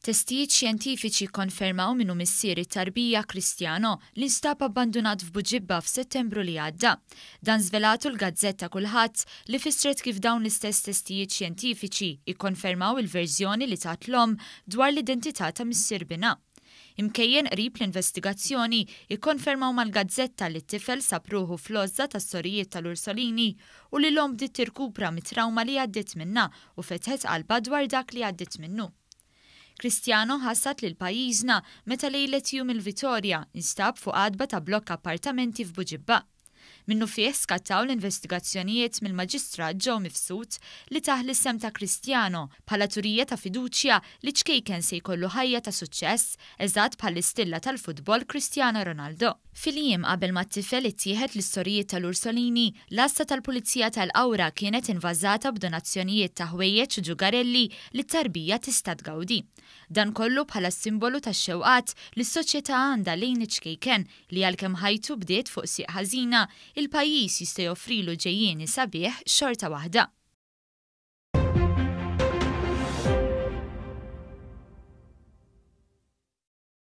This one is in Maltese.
Testijiet xjentifiċi kkonfermaw min hu missier it-tarbija Cristiano li nstab abbandunat f'Buġibba f'Settembru li għadda. Dan żvelatu l-gazzetta Kullħadd li fissret kif dawn l-istess testijiet xjentifiċi ikkonfermaw il-verżjoni li tat l-omm dwar l-identità ta' missier binha. Imkejjen qrib l-investigazzjoni ikkonfermaw mal-gazzetta li t-tifel sab ruħu fl-għożża tas-sorijiet tal-Ursolini u li l-omm bdiet tirkupra mit-trawma li għaddiet minnha u fetħet qalbha dwar dak li għaddiet minnu. Cristiano ħasad lil pajjiżna meta lejlet Jum il-Vitorja nstab fuq għatba ta' blokk appartamenti f'Buġibba. Minnufih skattaw l-investigazzjonijiet mill-Maġistrat Joe Mifsud li tah l-isem ta' Cristiano bħala turija ta' fiduċja li ċ-ċkejken se jkollu ħajja ta' suċċess, eżatt bħall-istilla tal-futbol Cristiano Ronaldo. Fil-jiem qabel ma t-tifel ittieħed lis-sorijiet tal-Ursolini, l-għassa tal-Pulizija tal-Qawra kienet invażata b'donazzjonijiet ta' ħwejjeġ u ġugarelli li t-tarbija tista' tgawdi. Dan kollu bħala simbolu tax-xewqat li s-soċjetà għandha lejn iċ-ċkejken li għalkemm ħajtu bdiet fuq sieq ħażina, il-pajjiż jista' joffrilu ġejjieni sabiħ xorta waħda.